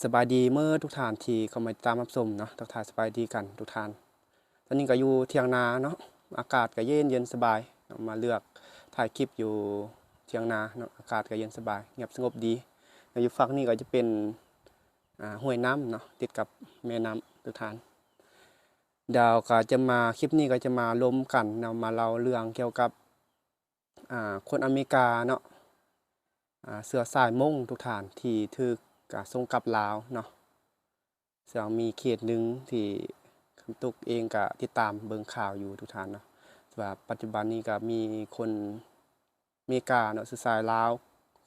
ສະບາຍດີເໝິດທຸກທ່ານທີ່ເຂົ້າມາຕິດຕາມຮັບຊົມເນາະ, ທັກທາຍສະບາຍດີກັນທຸກທ່ານ. ຕອນນີ້ກໍຢູ່ຖຽງນາເນາະ, ອາກາດກໍເຢັນໆສະບາຍເນາະ, ມາເລືອກຖ່າຍຄລິບຢູ່ຖຽງນາເນາະ, ອາກາດກໍເຢັນສະບາຍ ງຽບສະຫງົບດີ. ແລະຢູ່ຝັ່ງນີ້ກໍຈະເປັນ ອ່າ ຫ້ວຍນ້ຳເນາະ, ຕິດກັບແມ່ນ້ຳທຸກທ່ານ. ດຽວກໍຈະມາ ຄລິບນີ້ກໍຈະມາລົມກັນເນາະ, ມາເລົ່າເລື່ອງກ່ຽວກັບ ອ່າ ຄົນອາເມລິກາເນາະ, ອ່າ ເຊື້ອສາຍມົ້ງທຸກທ່ານ ທີ່ຖືກ ອ່າ ສົ່ງກັບລາວເນາະ. ເຊິ່ງມີເຄສໜຶ່ງທີ່ຄຳຕຸກເອງກໍຕິດຕາມເບິ່ງຂ່າວຢູ່ທຸກທ່ານເນາະ, ວ່າປັດຈຸບັນນີ້ກໍມີຄົນເມກາເນາະ ເຊື້ອສາຍລາວ,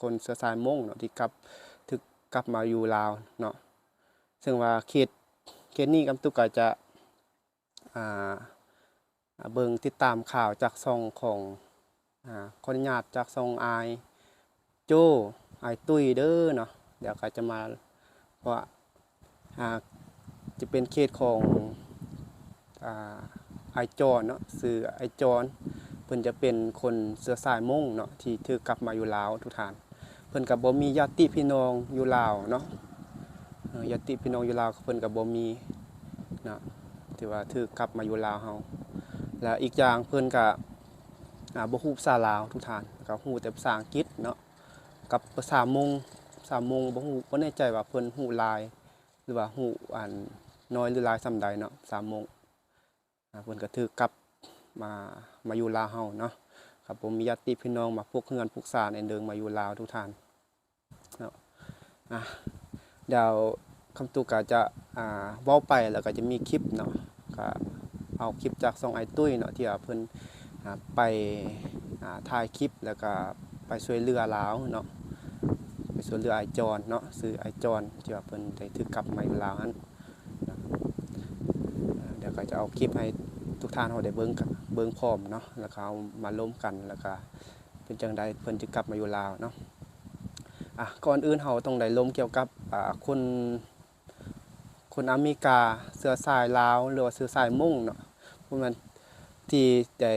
ຄົນເຊື້ອສາຍມົ້ງເນາະ ທີ່ກັບ ຖືກກັບມາຢູ່ລາວເນາະ. ເຊິ່ງວ່າເຄສ ເຄສນີ້ຄຳຕຸກກໍຈະ ອ່າ ເບິ່ງຕິດຕາມຂ່າວຈາກຊ່ອງຂອງ ອ່າ ຂໍອະນຸຍາດຈາກຊ່ອງອ້າຍໂຈ້ ອ້າຍຕຸ້ຍເດີເນາະ. ດຽວກໍຈະມາ ເພາະວ່າ ອ່າ ຈະເປັນເຂດຂອງ ອ່າ ອ້າຍຈອນເນາະ, ຊື່ອ້າຍຈອນ, ເພິ່ນຈະເປັນຄົນເຊື້ອສາຍມົ້ງເນາະ ທີ່ຖືກກັບມາຢູ່ລາວທຸກທ່ານ. ເພິ່ນກໍບໍ່ມີຍາດຕິພີ່ນ້ອງຢູ່ລາວເນາະ, ເອີ ຍາດຕິພີ່ນ້ອງຢູ່ລາວເພິ່ນກໍບໍ່ມີເນາະ ທີ່ວ່າຖືກກັບມາຢູ່ລາວເຮົາ. ແລະອີກຢ່າງເພິ່ນກໍ ອ່າ ບໍ່ຮູ້ພາສາລາວທຸກທ່ານ, ກໍຮູ້ແຕ່ພາສາອັງກິດເນາະ ກັບພາສາມົ້ງ, ພາສາມົ້ງບໍ່ຮູ້, ບໍ່ແນ່ໃຈວ່າເພິ່ນຮູ້ຫຼາຍ ຫຼືວ່າຮູ້ອັນນ້ອຍຫຼືຫຼາຍສ່ຳໃດເນາະ ພາສາມົ້ງ. ອ່າ ເພິ່ນກໍຖືກກັບມາ ມາຢູ່ລາວເຮົາເນາະ, ກໍບໍ່ມີຍາດຕິພີ່ນ້ອງມາປຸກເຮືອນປຸກຊານໃຫ້ເດີ່ງມາຢູ່ລາວທຸກທ່ານເນາະ. ອ່າ ດຽວຄຳຕຸກກໍຈະ ອ່າ ເວົ້າໄປ ແລ້ວກໍຈະມີຄລິບເນາະ, ກໍເອົາຄລິບຈາກຊ່ອງອ້າຍຕຸ້ຍເນາະ ທີ່ວ່າເພິ່ນ ອ່າ ໄປ ອ່າ ຖ່າຍຄລິບ ແລ້ວກໍໄປຊ່ວຍເຫຼືອລາວເນາະ, ໄປຊ່ວຍເຫຼືອອ້າຍຈອນເນາະ, ຊື່ອ້າຍຈອນ ທີ່ວ່າເພິ່ນໄດ້ຖືກກັບມາຢູ່ລາວຫັ້ນ. ດຽວກໍຈະເອົາຄລິບໃຫ້ທຸກທ່ານເຮົາໄດ້ເບິ່ງ ເບິ່ງພ້ອມເນາະ, ແລ້ວກໍເຮົາມາລົມກັນ ແລ້ວກໍເປັນຈັ່ງໃດເພິ່ນຈຶ່ງກັບມາຢູ່ລາວເນາະ. ອ່າ ກ່ອນອື່ນເຮົາຕ້ອງໄດ້ລົມກ່ຽວກັບ ອ່າ ຄົນ ຄົນອາເມລິກາເຊື້ອສາຍລາວ ຫຼືວ່າເຊື້ອສາຍມົ້ງເນາະ, ພວກນັ້ນທີ່ໄດ້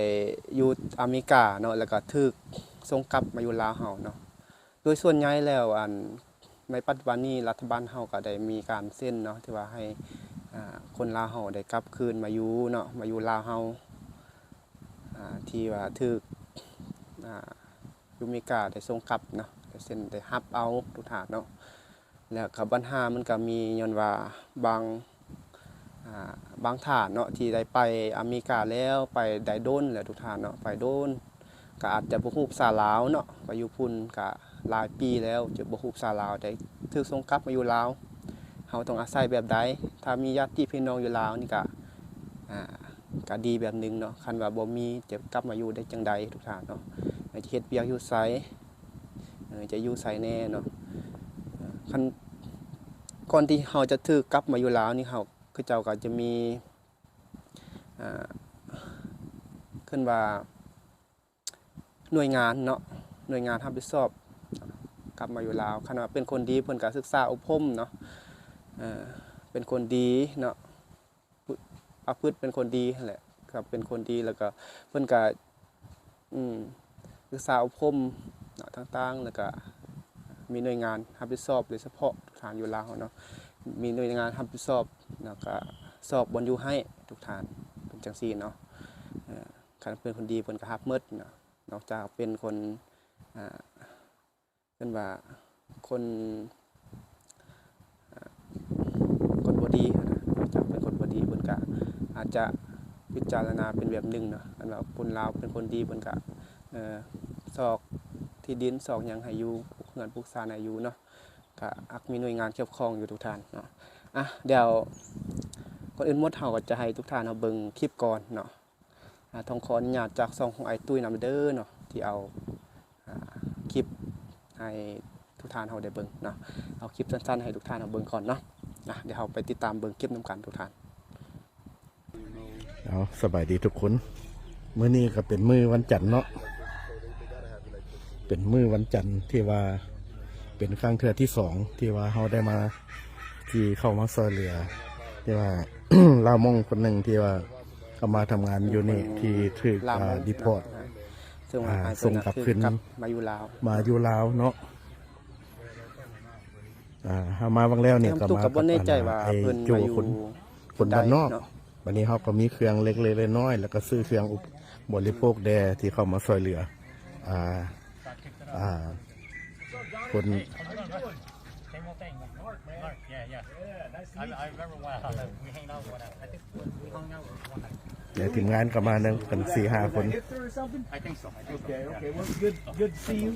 ຢູ່ອາເມລິກາເນາະ ແລ້ວກໍຖືກສົ່ງກັບມາຢູ່ລາວເຮົາເນາະ. ໂດຍສ່ວນໃຫຍ່ແລ້ວ ອັນ ໃນປັດຈຸບັນນີ້ລັດຖະບານເຮົາກໍໄດ້ມີການເຊັນເນາະ ທີ່ວ່າໃຫ້ ອ່າ ຄົນລາວເຮົາໄດ້ກັບຄືນມາຢູ່ເນາະ ມາຢູ່ລາວເຮົາ ອ່າ ທີ່ວ່າຖືກ ອ່າ ຢູ່ອາເມລິກາໄດ້ສົ່ງກັບເນາະ, ໄດ້ເຊັນ ໄດ້ຮັບເອົາທຸກທ່ານເນາະ. ແລ້ວກໍບັນຫາມັນກໍມີຍ້ອນວ່າບາງ ອ່າ ບາງທ່ານເນາະ ທີ່ໄດ້ໄປອາເມລິກາແລ້ວ ໄປໄດ້ດົນແລ້ວທຸກທ່ານເນາະ, ໄປດົນ ກໍອາດຈະບໍ່ຮູ້ພາສາລາວເນາະ, ໄປຢູ່ພຸ້ນກໍຫຼາຍປີແລ້ວ ຈະບໍ່ຮູ້ພາສາລາວ ໄດ້ຖືກສົ່ງກັບມາຢູ່ລາວ. ເຮົາຕ້ອງອາໄສແບບໃດ? ຖ້າມີຍາດຕິພີ່ນ້ອງຢູ່ລາວນີ້ກໍ ອ່າ ກໍດີແບບໜຶ່ງເນາະ, ຄັນວ່າບໍ່ມີ ຈະກັບມາຢູ່ໄດ້ຈັ່ງໃດທຸກທ່ານເນາະ? ຈະເຮັດວຽກຢູ່ໃສ? ເອີ ຈະຢູ່ໃສແດ່ເນາະ? ຄັນ ກ່ອນທີ່ເຮົາຈະຖືກກັບມາຢູ່ລາວນີ້ ເຮົາ ເຂົາເຈົ້າກໍຈະມີ ອ່າ ເອີ້ນວ່າໜ່ວຍງານເນາະ, ໜ່ວຍງານຮັບຜິດຊອບກັບມາຢູ່ລາວ. ຄັນວ່າເປັນຄົນດີ ເພິ່ນກໍສຶກສາອົບຮົມເນາະ, ເປັນຄົນດີເນາະ, ປະພຶດເປັນຄົນດີຫັ້ນແຫຼະ, ກໍເປັນຄົນດີ ແລ້ວກໍເພິ່ນກໍ ອືມ ສຶກສາອົບຮົມເນາະ ຕ່າງໆ ແລ້ວກໍມີໜ່ວຍງານຮັບຜິດຊອບໂດຍສະເພາະທຸກທ່ານຢູ່ລາວເນາະ, ມີໜ່ວຍງານຮັບຜິດຊອບ ແລ້ວກໍຊອກບ່ອນຢູ່ໃຫ້ທຸກທ່ານ ເປັນຈັ່ງຊີ້ເນາະ. ເອີ ຄັນເປັນຄົນດີເພິ່ນກໍຮັບໝົດເນາະ, ນອກຈາກເປັນຄົນ ອ່າ ເອີ້ນວ່າຄົນ ອ່າ ຄົນບໍ່ດີຫັ້ນນະ, ນອກຈາກເປັນຄົນບໍ່ດີ ເພິ່ນກະອາດຈະພິຈາລະນາເປັນແບບໜຶ່ງເນາະ. ຄັນວ່າຄົນລາວເປັນຄົນດີ ເພິ່ນກະ ເອີ ຊອກທີ່ດິນ ຊອກຫຍັງໃຫ້ຢູ່, ເຮືອນປຸກຊານໃຫ້ຢູ່ເນາະ, ກະອັກມີໜ່ວຍງານກ່ຽວຂ້ອງຢູ່ທຸກທ່ານເນາະ. ອ່ະ ດຽວກ່ອນອື່ນໝົດ ເຮົາກໍຈະໃຫ້ທຸກທ່ານເຮົາເບິ່ງຄລິບກ່ອນເນາະ. ອ່າ ຕ້ອງຂໍອະນຸຍາດຈາກຊ່ອງຂອງອ້າຍຕຸ້ຍນຳເດີເນາະ ທີ່ເອົາ ອ່າ ຄລິບໃຫ້ທຸກທ່ານເຮົາໄດ້ເບິ່ງເນາະ. ເອົາຄລິບສັ້ນໆໃຫ້ທຸກທ່ານເຮົາເບິ່ງກ່ອນເນາະ. ອ່ະ ດຽວເຮົາໄປຕິດຕາມເບິ່ງຄລິບນຳກັນທຸກທ່ານ. ເອົາ ສະບາຍດີທຸກຄົນ, ມື້ນີ້ກໍເປັນມື້ວັນຈັນເນາະ, ເປັນມື້ວັນຈັນທີ່ວ່າເປັນຄັ້ງເທື່ອທີສອງ ທີ່ວ່າເຮົາໄດ້ມາ ທີ່ເຂົ້າມາຊ່ວຍເຫຼືອ ທີ່ວ່າ ລາວມົ້ງຄົນໜຶ່ງທີ່ວ່າເຂົ້າມາທຳງານຢູ່ນີ້ ທີ່ຖືກ ອ່າ deport ເຊິ່ງວ່າ ອ່າ ສົ່ງກັບຄືນມາຢູ່ລາວ ມາຢູ່ລາວເນາະ. ອ່າ ເຮົາມາວັງແລ້ວນີ້ກໍມາກັບ ແຕ່ກໍບໍ່ແນ່ໃຈວ່າ ອັນ ເພິ່ນ ໄອ້ໂຈ້ ມາຢູ່ ຄົນ ຄົນບ້ານນອກ ໃດເນາະ. ບັດນີ້ເຮົາກໍມີເຄື່ອງເລັກໆນ້ອຍໆ ແລ້ວກໍຊື້ເຄື່ອງອຸປະໂພກແດ່ ທີ່ເຂົ້າມາຊ່ວຍເຫຼືອ ອ່າ ອ່າ ຄົນ ແລະ ທີມງານກໍມານຳກັນສີ່ຫ້າຄົນ. Okay, okay. Well, good, good to see you.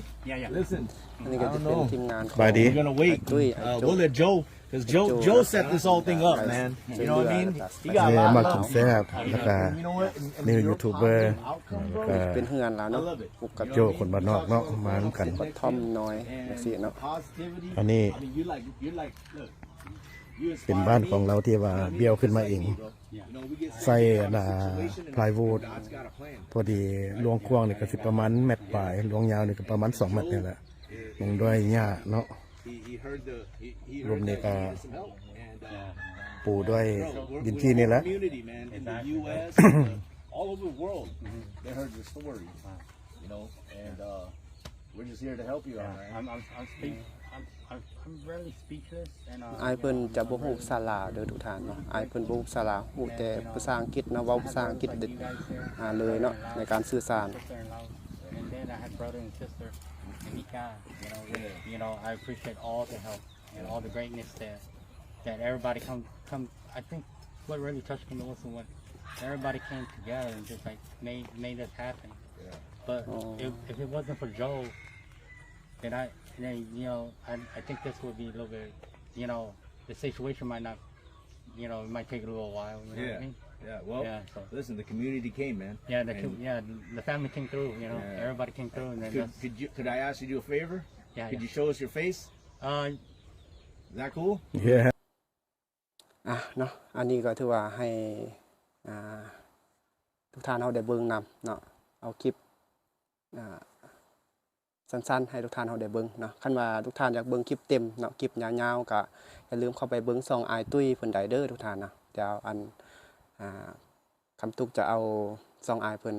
Listen, ອັນນີ້ກໍຈະເປັນທີມງານຂອງ ສະບາຍດີ ອ້າຍຕຸ້ຍ ອ້າຍໂຈ້ Joe, ເອີ Joe, Joe set this whole thing up, man. You know what I mean? He got a lot of love. ມາກິນແຊບ ແລ້ວກໍ you know what? ນີ້ຢູທູບເບີ ເປັນເຮືອນລາວເນາະ ກັບໂຈ້ ຄົນບ້ານນອກເນາະ ມານຳກັນ ກະທ່ອມນ້ອຍຈັ່ງຊີ້ເນາະ. ອັນນີ້ ເປັນບ້ານຂອງລາວທີ່ວ່າບ້ຽວຂຶ້ນມາເອງ ໃສ່ ອັນນ່າ ພລາຍວູດ ພໍດີລວງກວ້າງນີ້ກໍຊິປະມານແມັດປາຍ ລວງຍາວນີ້ກໍປະມານສອງແມັດນີ້ແຫຼະ ມຸງດ້ວຍຫຍ້າເນາະ ລຸ່ມນີ້ກໍປູດ້ວຍດິນຈີ່ນີ້ແຫຼະ. All over the world, they heard your story, you know, and uh, we're just here to help you out, man. I'm, I'm, I'm, speak, I'm, I'm, I'm really speechless. And uh, ອ້າຍເພິ່ນຈະບໍ່ຮູ້ພາສາລາວເດີທຸກທ່ານເນາະ ອ້າຍເພິ່ນບໍ່ຮູ້ພາສາລາວ ຮູ້ແຕ່ພາສາອັງກິດເນາະ ເວົ້າພາສາອັງກິດ ອ່າ ເລີຍເນາະ ໃນການສື່ສານ. And then I had brother and sister in Mika, you know, you know, I appreciate all the help and all the greatness that that everybody come, come, I think what really touched me was when everybody came together and just, like, made, made this happen. But if, if it wasn't for Joe, then I, then, you know, I, I think this would be a little bit, you know, the situation might not, you know, it might take a little while, you know what I mean? Yeah, well, yeah, so listen, the community came, man. Yeah, the, yeah, the family came through, you know, everybody came through. And then could, could you, could I ask you to do a favor? Yeah, could you show us your face? Uh, Is that cool? Yeah. ອ່ະເນາະ ອັນນີ້ກໍຖືວ່າໃຫ້ ອ່າ ທຸກທ່ານເຮົາໄດ້ເບິ່ງນຳເນາະ ເອົາຄລິບ ອ່າ ສັ້ນໆ ໃຫ້ທຸກທ່ານເຮົາໄດ້ເບິ່ງເນາະ. ຄັນວ່າທຸກທ່ານຢາກເບິ່ງຄລິບເຕັມເນາະ ຄລິບຍາວໆ ກໍຢ່າລືມເຂົ້າໄປເບິ່ງຊ່ອງອ້າຍຕຸ້ຍເພິ່ນໄດ້ເດີທຸກທ່ານເນາະ. ດຽວອັນ ອ່າ ຄຳຕຸກຈະເອົາຊ່ອງອ້າຍເພິ່ນ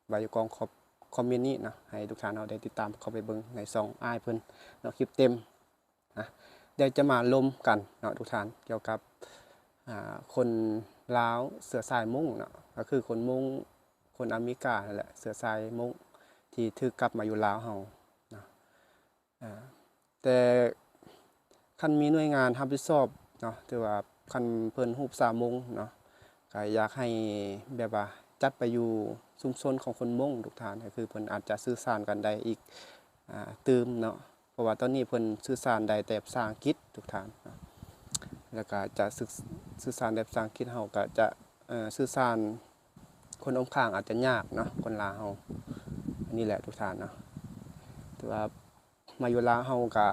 ໄວ້ຢູ່ກ້ອງຄອມ ຄອມເມັນນີ້ເນາະ ໃຫ້ທຸກທ່ານເຮົາໄດ້ຕິດຕາມເຂົ້າໄປເບິ່ງໃນຊ່ອງອ້າຍເພິ່ນເນາະ ຄລິບເຕັມ. ນະ ດຽວຈະມາລົມກັນເນາະທຸກທ່ານ ກ່ຽວກັບ ອ່າ ຄົນລາວເຊື້ອສາຍມົ້ງເນາະ ກໍຄືຄົນມົ້ງ ຄົນອາເມລິການັ້ນແຫຼະ ເຊື້ອສາຍມົ້ງທີ່ຖືກກັບມາຢູ່ລາວເຮົາເນາະ. ອ່າ ແຕ່ຄັນມີໜ່ວຍງານຮັບຜິດຊອບເນາະ ຖືວ່າຄັນເພິ່ນຮູ້ພາສາມົ້ງເນາະ ກໍຢາກໃຫ້ແບບວ່າຈັດໄປຢູ່ຊຸມຊົນຂອງຄົນມົ້ງທຸກທ່ານ ກໍຄືເພິ່ນອາດຈະສື່ສານກັນໄດ້ອີກ ອ່າ ຕື່ມເນາະ. ເພາະວ່າຕອນນີ້ເພິ່ນສື່ສານໄດ້ແຕ່ພາສາອັງກິດທຸກທ່ານເນາະ ແລ້ວກໍຈະສື່ ສື່ສານໄດ້ພາສາອັງກິດ ເຮົາກໍຈະ ເອີ ສື່ສານຄົນອ້ອມຂ້າງອາດຈະຍາກເນາະ ຄົນລາວເຮົາ. ອັນນີ້ແຫຼະທຸກທ່ານເນາະ ຖືວ່າມາຢູ່ລາວເຮົາກໍ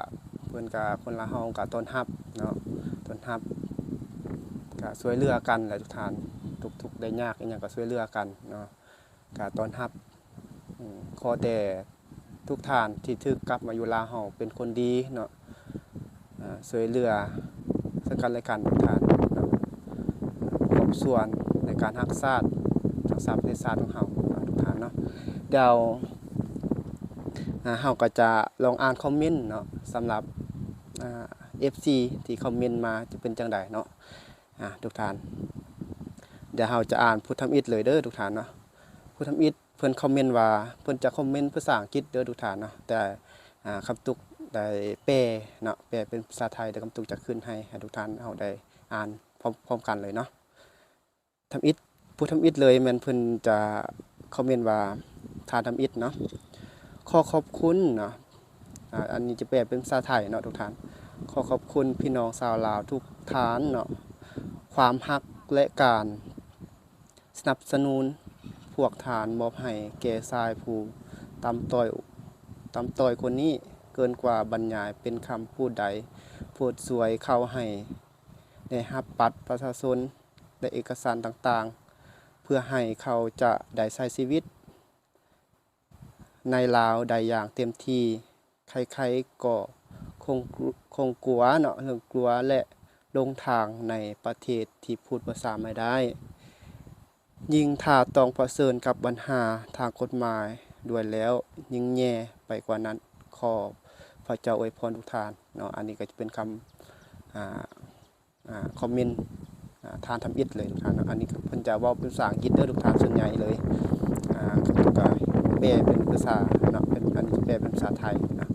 ເພິ່ນກໍ ຄົນລາວເຮົາກໍຕ້ອນຮັບເນາະ ຕ້ອນຮັບ ກໍຊ່ວຍເຫຼືອກັນແຫຼະທຸກທ່ານ ທຸກທຸກໄດ້ຍາກອີ່ຫຍັງກໍຊ່ວຍເຫຼືອກັນເນາະ ກະຕ້ອນຮັບ ອືມ ຂໍແຕ່ທຸກທ່ານທີ່ຖືກກັບມາຢູ່ລາວເຮົາເປັນຄົນດີເນາະ ເອີ ຊ່ວຍເຫຼືອເຊິ່ງກັນແລະກັນທຸກທ່ານເນາະ ປະກອບສ່ວນໃນການຮັກຊາດ ຮັກສາປະເທດຊາດຂອງເຮົາເນາະ ທຸກທ່ານເນາະ. ດຽວ ອ່າ ເຮົາກໍຈະລອງອ່ານຄອມເມັນເນາະ ສຳລັບ ອ່າ ເອັຟຊີ ທີ່ຄອມເມັນມາຈະເປັນຈັ່ງໃດເນາະ ອ່າ ທຸກທ່ານ. ດຽວເຮົາຈະອ່ານຜູ້ທຳອິດເລີຍເດີທຸກທ່ານເນາະ. ຜູ້ທຳອິດເພິ່ນຄອມເມັນວ່າ ເພິ່ນຈະຄອມເມັນພາສາອັງກິດເດີທຸກທ່ານເນາະ ແຕ່ ອ່າ ຄຳຕຸກໄດ້ແປເນາະ ແປເປັນພາສາໄທ ແລ້ວຄຳຕຸກຈະຂຶ້ນໃຫ້ ໃຫ້ທຸກທ່ານເຮົາໄດ້ອ່ານພ້ອມ ພ້ອມກັນເລີຍເນາະ. ທຳອິດ ຜູ້ທຳອິດເລີຍແມ່ນເພິ່ນຈະຄອມເມັນວ່າ ທ່ານທຳອິດເນາະ ຂໍຂອບຄຸນເນາະ ອ່າ ອັນນີ້ຈະແປເປັນພາສາໄທເນາະທຸກທ່ານ. ຂໍຂອບຄຸນພີ່ນ້ອງຊາວລາວທຸກທ່ານເນາະ ຄວາມຮັກ ແລະ ການສະໜັບສະໜູນພວກທ່ານມອບໃຫ້ແກ່ຊາຍຜູ້ຕ່ຳຕ້ອຍ ຕ່ຳຕ້ອຍຄົນນີ້ ເກີນກວ່າບັນຍາຍເປັນຄຳພູດໃດ. ໂປດຊ່ວຍເຂົ້າໃຫ້ໄດ້ຮັບບັດປະຊາຊົນ ແລະ ເອກະສານຕ່າງໆ ເພື່ອໃຫ້ເຂົາຈະໄດ້ໃຊ້ຊີວິດໃນລາວໄດ້ຢ່າງເຕັມທີ່. ໃຄໆກໍຄົງ ຄົງກົວເນາະ ເລື່ອງກົວ ແລະ ຫຼົງທາງໃນປະເທດທີ່ພູດພາສາໄມ່ໄດ້. ຍິ່ງຖ້າຕ້ອງປະເຊີນກັບບັນຫາທາງກົດໝາຍດ້ວຍແລ້ວ ຍິ່ງແຍ່ໄປກວ່ານັ້ນ. ຂໍ ພະເຈົ້າອວຍພອນທຸກທ່ານເນາະ. ອັນນີ້ກໍຈະເປັນຄຳ ອ່າ ອ່າ ຄອມເມັນ ອ່າ ທ່ານທຳອິດເລີຍທຸກທ່ານເນາະ. ອັນນີ້ກໍເພິ່ນຈະເວົ້າເປັນພາສາອັງກິດເດີທຸກທ່ານ ສ່ວນໃຫຍ່ເລີຍ. ອ່າ ກໍແປເປັນພາສາເນາະ ເປັນ ອັນນີ້ແປເປັນພາສາໄທເນາະ.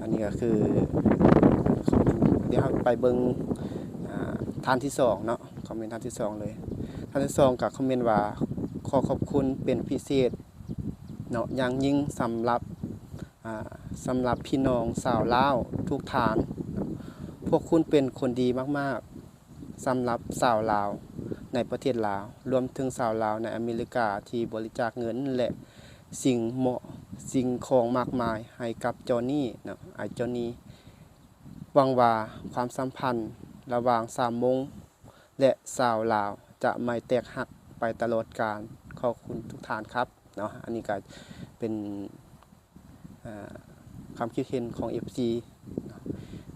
ອັນນີ້ກໍຄືຄອມເມັນ. ດຽວເຮົາໄປເບິ່ງ ອ່າ ທ່ານທີສອງເນາະ ຄອມເມັນທ່ານທີສອງເລີຍ. ທ່ານທີສອງກໍຄອມເມັນວ່າ ຂໍຂອບຄຸນເປັນພິເສດເນາະ ຢ່າງຍິ່ງສຳລັບ ອ່າ ສຳລັບພີ່ນ້ອງຊາວລາວທຸກທ່ານ. ພວກຄຸນເປັນຄົນດີມາກໆ ສຳລັບຊາວລາວໃນປະເທດລາວ, ລວມເຖິງຊາວລາວໃນອາເມລິກາທີ່ບໍລິຈາກເງິນ ແລະ ສິ່ງເໝາະ ສິ່ງຂອງມາກມາຍໃຫ້ກັບຈອນນີເນາະ ອ້າຍຈອນນີ. ຫວັງວ່າຄວາມສຳພັນລະຫວ່າງຊາວມົ້ງ ແລະ ຊາວລາວຈະໄມ່ແຕກຫັກໄປຕະຫຼອດການ. ຂອບຄຸນທຸກທ່ານຄັບເນາະ. ອັນນີ້ກໍເປັນ ອ່າ ຄວາມຄິດເຫັນຂອງເອັຟຊີເນາະ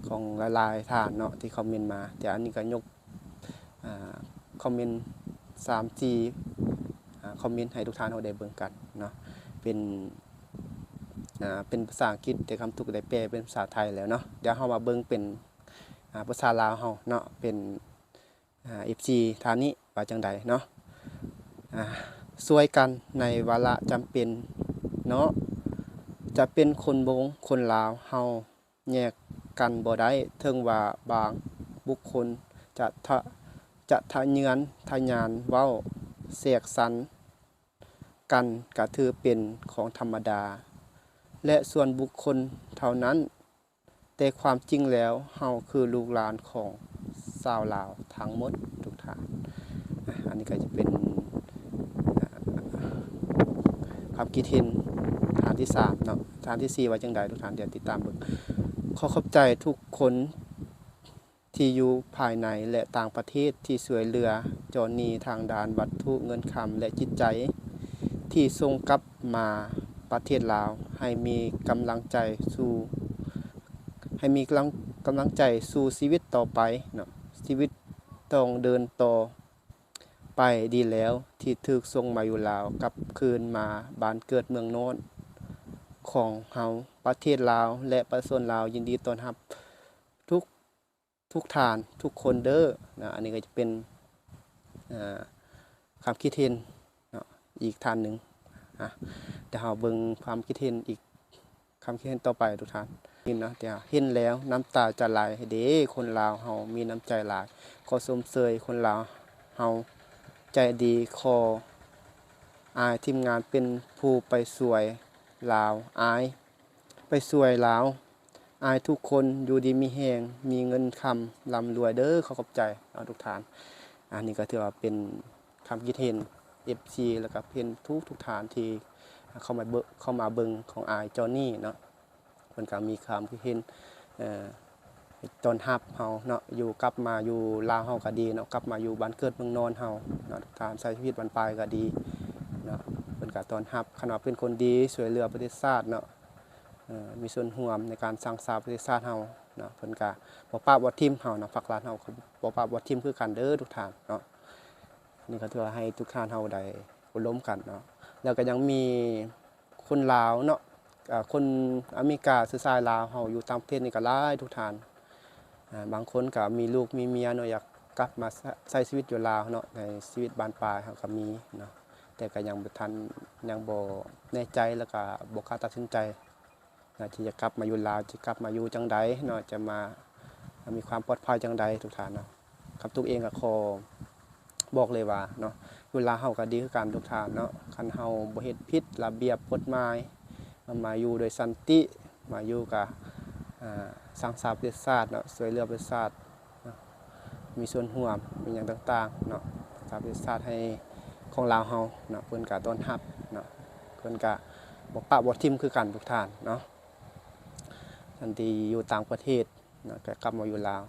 ຂອງຫຼາຍໆທ່ານເນາະ ທີ່ຄອມເມັນມາ. ແຕ່ອັນນີ້ກໍຍົກ ອ່າ ຄອມເມັນສາມສີ່ ອ່າ ຄອມເມັນໃຫ້ທຸກທ່ານເຮົາໄດ້ເບິ່ງກັນເນາະ. ເປັນ ອ່າ ເປັນພາສາອັງກິດ ແຕ່ຄຳທຸກໄດ້ແປເປັນພາສາໄທແລ້ວເນາະ. ດຽວເຮົາມາເບິ່ງເປັນ ອ່າ ພາສາລາວເຮົາເນາະ ເປັນ ອ່າ ເອັຟຊີທ່ານນີ້ວ່າຈັ່ງໃດເນາະ. ອ່າ ຊ່ວຍກັນໃນວາລະຈຳເປັນເນາະ. ຈະເປັນຄົນມົ້ງຄົນລາວ ເຮົາແຍກກັນບໍ່ໄດ້. ເຖິງວ່າບາງບຸກຄົນຈະ ຈະທະເຍືອນທະຍານເວົ້າແຊກສັນກັນ ກະຖືເປັນຂອງທຳມະດາ ແລະ ສ່ວນບຸກຄົນເທົ່ານັ້ນ. ແຕ່ຄວາມຈິງແລ້ວ ເຮົາຄືລູກຫຼານຂອງຊາວລາວທັງໝົດທຸກທ່ານ. ອ່າ ອັນນີ້ກໍຈະເປັນ ອ່າ ຄວາມຄິດເຫັນທ່ານທີສາມເນາະ. ທ່ານທີສີ່ວ່າຈັ່ງໃດທຸກທ່ານ ດຽວຕິດຕາມເບິ່ງ. ຂໍຂອບໃຈທຸກຄົນ ທີ່ຢູ່ພາຍໃນ ແລະ ຕ່າງປະເທດ ທີ່ຊ່ວຍເຫຼືອຈອນນີທາງດ້ານວັດຖຸ, ເງິນຄຳ ແລະ ຈິດໃຈ ທີ່ສົ່ງກັບມາປະເທດລາວ ໃຫ້ມີກຳລັງໃຈສູ່ ໃຫ້ມີກຳລັງ ກຳລັງໃຈສູ່ຊີວິດຕໍ່ໄປເນາະ. ຊີວິດຕ້ອງເດີນຕໍ່ໄປ. ດີແລ້ວທີ່ຖືກສົ່ງມາຢູ່ລາວ, ກັບຄືນມາບ້ານເກີດເມືອງນອນຂອງເຮົາ. ປະເທດລາວ ແລະ ປະຊາຊົນລາວ ຍິນດີຕ້ອນຮັບທຸກ ທຸກທ່ານທຸກຄົນເດີເນາະ. ອັນນີ້ກໍຈະເປັນ ອ່າ ຄວາມຄິດເຫັນເນາະ ອີກທ່ານໜຶ່ງ. ອ່າ ດຽວເຮົາເບິ່ງຄວາມຄິດເຫັນອີກ ຄຳຄິດເຫັນຕໍ່ໄປທຸກທ່ານ. ເຫັນເນາະ ດຽວເຫັນແລ້ວນ້ຳຕາຈະໄຫຼເດ້. ຄົນລາວເຮົາມີນ້ຳໃຈຫຼາຍ. ຂໍຊົມເຊີຍຄົນລາວເຮົາໃຈດີ. ຂໍອ້າຍທີມງານເປັນຜູ້ໄປຊ່ວຍລາວ. ອ້າຍ ໄປຊ່ວຍລາວ. ອ້າຍທຸກຄົນຢູ່ດີມີແຮງ, ມີເງິນຄຳລ່ຳລວຍເດີ. ຂໍຂອບໃຈເນາະທຸກທ່ານ. ອັນນີ້ກໍຖືວ່າເປັນຄຳຄິດເຫັນເອັຟຊີ ແລ້ວກໍເຫັນທຸກໆທ່ານທີ່ເຂົ້າມາເບິ່ງ ເຂົ້າມາເບິ່ງຂອງອ້າຍຈອນນີເນາະ. ເພິ່ນກໍມີຄຳຄິດເຫັນ ເອີ ຕ້ອນຮັບເຮົາເນາະ ຢູ່ ກັບມາຢູ່ລາວເຮົາກໍດີເນາະ, ກັບມາຢູ່ບ້ານເກີດເມືອງນອນເຮົາເນາະ, ທ່ານໃຊ້ຊີວິດບັ້ນປາຍກໍດີເນາະ. ເພິ່ນກໍຕ້ອນຮັບ ຄັນວ່າເປັນຄົນດີ ຊ່ວຍເຫຼືອປະເທດຊາດເນາະ, ເອີ ມີສ່ວນຮ່ວມໃນການສ້າງສາປະເທດຊາດເຮົາເນາະ, ເພິ່ນກໍບໍ່ປະບໍ່ຖິ້ມເຮົາເນາະ, ພັກລັດເຮົາກໍບໍ່ປະບໍ່ຖິ້ມຄືກັນເດີທຸກທ່ານເນາະ. ນີ້ກໍຖືວ່າໃຫ້ທຸກທ່ານເຮົາໄດ້ອົບຮົມກັນເນາະ. ແລ້ວກໍຍັງມີ ຄົນລາວເນາະ ເອີ ຄົນອາເມລິກາເຊື້ອສາຍລາວເຮົາຢູ່ຕ່າງປະເທດນີ້ກໍຫຼາຍທຸກທ່ານ. ເອີ ບາງຄົນກໍມີລູກມີເມຍເນາະ ຢາກກັບມາໃຊ້ ໃຊ້ຊີວິດຢູ່ລາວເນາະ, ໃນຊີວິດບ້ານປາຍເຮົາກໍມີເນາະ, ແຕ່ກໍຍັງບໍ່ທັນ ຍັງບໍ່ແນ່ໃຈ ແລ້ວກໍບໍ່ກ້າຕັດສິນໃຈເນາະ ທີ່ຈະກັບມາຢູ່ລາວ, ຈະກັບມາຢູ່ຈັ່ງໃດເນາະ, ຈະມາ ມີຄວາມປອດໄພຈັ່ງໃດທຸກທ່ານເນາະ. ຄຳຕຸກເອງກໍຂໍບອກເລີຍວ່າເນາະ ຢູ່ລາວເຮົາກໍດີຄືກັນທຸກທ່ານເນາະ, ຄັນເຮົາບໍ່ເຮັດຜິດລະບຽບກົດໝາຍ, ມາຢູ່ໂດຍສັນຕິ, ມາຢູ່ກະ ອ່າ ສ້າງສາປະເທດຊາດເນາະ, ຊ່ວຍເຫຼືອປະເທດຊາດເນາະ, ມີສ່ວນຮ່ວມ ມີຫຍັງຕ່າງໆເນາະ, ສ້າງສາປະເທດຊາດໃຫ້ຂອງລາວເຮົາເນາະ, ເພິ່ນກະຕ້ອນຮັບເນາະ, ເພິ່ນກະບໍ່ປະບໍ່ຖິ້ມຄືກັນທຸກທ່ານເນາະ. ທ່ານທີ່ຢູ່ຕ່າງປະເທດ ເນາະ ກໍກັບມາຢູ່ລາວ.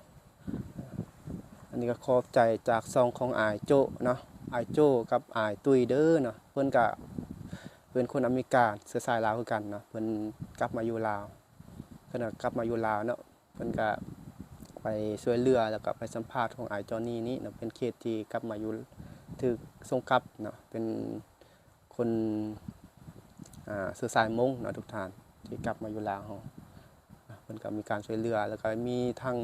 ອັນນີ້ກໍຂອບໃຈຈາກຊ່ອງຂອງອ້າຍໂຈ້ເນາະ, ອ້າຍໂຈ້ກັບອ້າຍຕຸ້ຍເດີເນາະ, ເພິ່ນກະເປັນຄົນອາເມລິກາ ເຊື້ອສາຍລາວຄືກັນເນາະ, ເພິ່ນກັບມາຢູ່ລາວ, ເພິ່ນກໍກັບມາຢູ່ລາວເນາະ, ເພິ່ນກະໄປຊ່ວຍເຫຼືອ ແລ້ວກໍໄປສຳພາດຂອງອ້າຍຈອນນີນີ້ເນາະ, ເປັນເຂດທີ່ກັບມາຢູ່ ຖືກສົ່ງກັບເນາະ, ເປັນ ຄົນ ອ່າ ເຊື້ອສາຍມົ້ງເນາະທຸກທ່ານ ທີ່ກັບມາຢູ່ລາວເຮົາ. ພິ່ນກໍມີການຊ່ວຍເຫຼືອ ແລ້ວກໍມີທັງ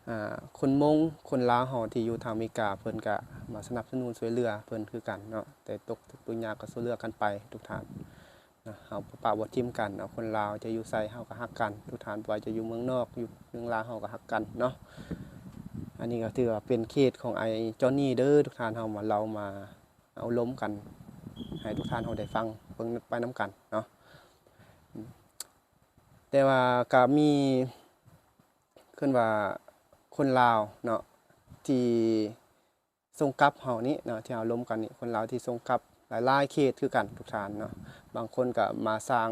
ອ່າ ຄົນມົ້ງ ຄົນລາວເຮົາທີ່ຢູ່ທາງອາເມລິກາ ເພິ່ນກໍມາສະໜັບສະໜູນຊ່ວຍເຫຼືອເພິ່ນຄືກັນເນາະ ແຕ່ຕົກທຸກຍາກກໍຊ່ວຍເຫຼືອກັນໄປທຸກທ່ານ. ນະ ເຮົາບໍ່ປະບໍ່ຖິ້ມກັນເນາະ ຄົນລາວຈະຢູ່ໃສເຮົາກໍຮັກກັນທຸກທ່ານ ບໍ່ວ່າຈະຢູ່ເມືອງນອກຢູ່ເມືອງລາວເຮົາກໍຮັກກັນເນາະ. ອັນນີ້ກໍຖືວ່າເປັນເຄສຂອງອ້າຍຈອນນີເດີທຸກທ່ານ ເຮົາມາເລົ່າມາເອົາລົມກັນໃຫ້ທຸກທ່ານເຮົາໄດ້ຟັງເບິ່ງໄປນຳກັນເນາະ. ແຕ່ວ່າກໍມີ ເອີ້ນວ່າຄົນລາວເນາະ ທີ່ ສົ່ງກັບເຮົານີ້ເນາະ ທີ່ເຮົາລົມກັນນີ້ ຄົນລາວທີ່ສົ່ງກັບຫຼາຍໆເຄສຄືກັນທຸກທ່ານເນາະ. ບາງຄົນກໍມາສ້າງ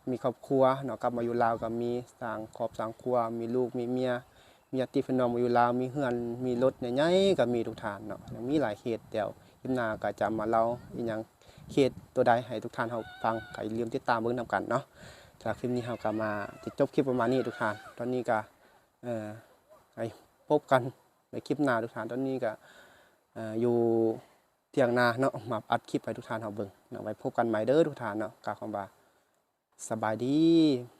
ມີຄອບຄົວເນາະ ກັບມາຢູ່ລາວກໍມີ ສ້າງຄອບສ້າງຄົວ ມີລູກມີເມຍ ມີຍາດຕິພີ່ນ້ອງມາຢູ່ລາວ ມີເຮືອນມີລົດໃຫຍ່ໆກໍມີທຸກທ່ານເນາະ. ຍັງມີຫຼາຍເຄສ ດຽວຄລິບໜ້າກໍຈະມາເລົ່າອີ່ຫຍັງ ເຄສຕົວໃດໃຫ້ທຸກທ່ານເຮົາຟັງ ກໍຢ່າລືມຕິດຕາມເບິ່ງນຳກັນເນາະ. ສຳລັບຄລິບນີ້ເຮົາກໍມາຈະຈົບຄລິບປະມານນີ້ທຸກທ່ານ. ຕອນນີ້ກໍ ເອີ ໄປພົບກັນໃນຄລິບໜ້າທຸກທ່ານ. ຕອນນີ້ກໍ ເອີ ຢູ່ ຖຽງນາເນາະ ມາອັດຄລິບໃຫ້ທຸກທ່ານເຮົາເບິ່ງເນາະ. ໄວ້ພົບກັນໃໝ່ເດີທຸກທ່ານເນາະ. ກ່າວຄຳວ່າ ສະບາຍດີ.